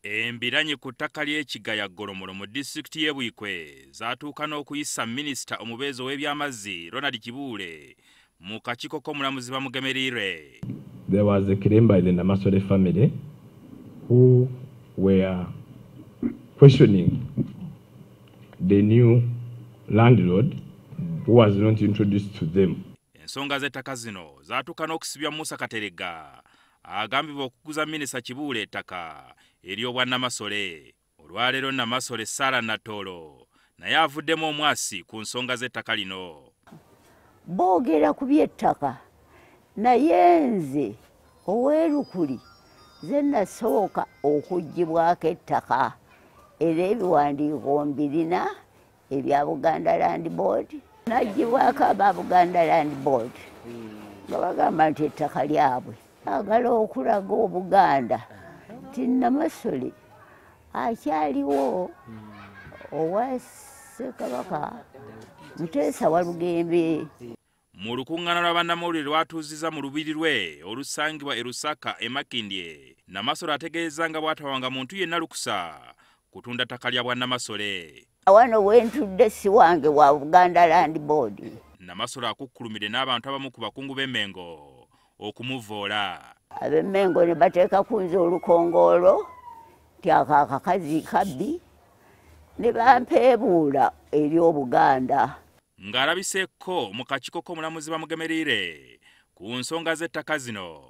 Embiranye ku ttaka ly'Ekigaya Ggolomolo mu disitulikiti y'e Buikwe zaatuuka n'okuyisa minisita omubeezi ow'ebyamazzi Ronald Kibuule mu kakiiko k'omulamuzi Bamugemereire. There was a claim by the Namasole family who were questioning the new landlord who was not introduced to them. Ensonga z'ettaka zino zaatuuka n'okusibya Musa Kateregga agambibwa okuguza minisita Kibuule ettaka ery'obwannamasole. Olwaleero Namasole Sarah Natoolo naye avuddemu omwasi ku nsonga z'ettaka lino. Boogera ku by'ettaka naye nze ow'erukuli nze nasooka okuggyibwako ettaka era ebiwandiiko mbirina ebya Buganda Land Board. Naggyibwako aba Buganda Land Board nga bagamba nti ettaka lyabwe. Agala okulaga Obuganda nti Namasole akyaliwo owa Ssekabaka Muteesa Walugembe. Mu lukuŋŋaana lwa bannamawulire lwatuuzizza mu lubiri lwe olusangibwa e Lusaka e Makindye, Namasole ategeeza nga bw'atawanga muntu yenna lukusa kutunda ttaka lya bwannamasole. Wano we ntudde si wange wa Buganda Land Board. Namasole akukkulumidde n'abantu abamu ku bakungu b'Emmengo okumuvoola. Ab'Emmengo ne bateeka ku nze olukongoolo nti ako akakazi kabbi ne bampeebuula eri Obuganda. Ng'alabiseeko mu kakiiko k'omulamuzi Bamugemereire ku nsonga z'ettaka zino,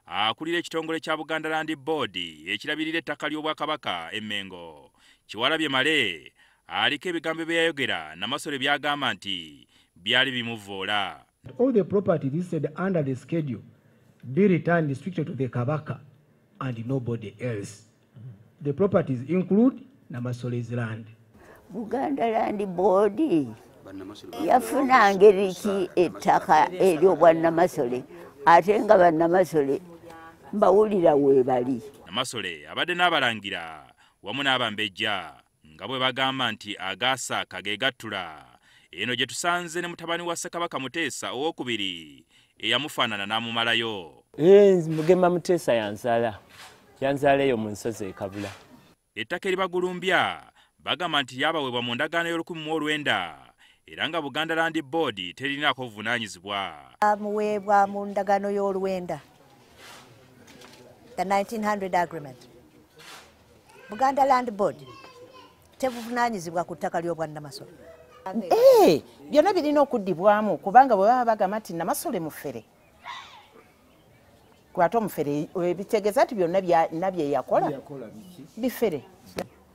akulira ekitongole kya Buganda Land Board ekirabirira ettaka ly'Obwakabaka e Mmengo, Kiwalabye Male aliko ebigambo bye yayogera Namasole by'agamba nti byali bimuvoola. All the property listed under the schedule be returned strictly to the Kabaka and nobody else. The properties include Namasole's land. Buganda Land Board yafuna ngeri ki ettaka ery'obwannamasole ate nga bannamasole mbawulira weebali. Namasole abadde n'abalangira wamu n'abambejja nga bwe bagamba nti agaasaaka ge gattula. Eno gye tusanze ne mutabani wa Ssekabaka Muteesa owookubiri eyamufaanana n'amumalayo. Mugema Muteesa yanzaala eyo mu nsozi e Kabula. Ettaka eribagulumbya bagamba nti lyabaweebwa mu ndagaano y'o1900 era nga Buganda Land Board terinaako buvunaanyizibwa. Amuweebwa mu ndagaano y'olwenda, the 1900 agreement. Buganda Land Board tebuvunaanyizibwa ku ttaka ly'obwannamasole. Byonna birina okuddibwamu kubanga bwe baba bagamba nti Namasole mufere, kwate omufere bitegeeza nti byonna nabye yakola bifere.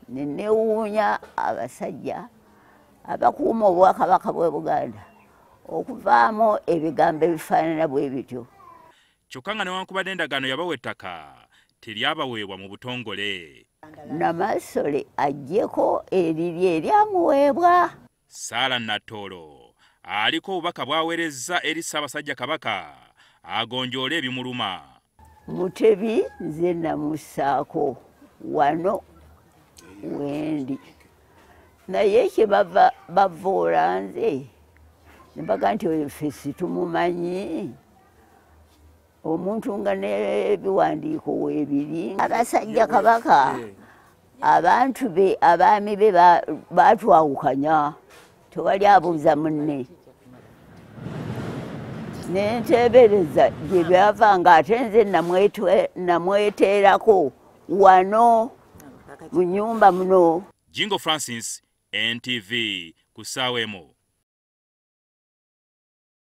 Newuunya abasajja abakuuma obwakabaka bw'e Buganda okuvaamu ebigambo ebifaanana bwe bityo. Kyokka nga newankubadde endagaano yabawa ettaka teryabaweebwa mu butongole. Namasole aggyeko erirye eryamuweebwa. Sarah Natoolo aliko obubaka bw'aweerezza eri Ssaabasajja Kabaka agonjoole ebimuluma. Mutebi nze namussaako wano wendi naye kye bavoola nze ne baga nti oyo ffe situmumanyi omuntu nga n'ebiwandiiko weebiri. Abasajja Kabaka abantu be abaami be baatwawukanya tewali abuuza munne. Nenteebereza gye byava ng'ate nze namweteerako wano mu nnyumba muno. Jingo Francis, NTV, ku ssaawa emu.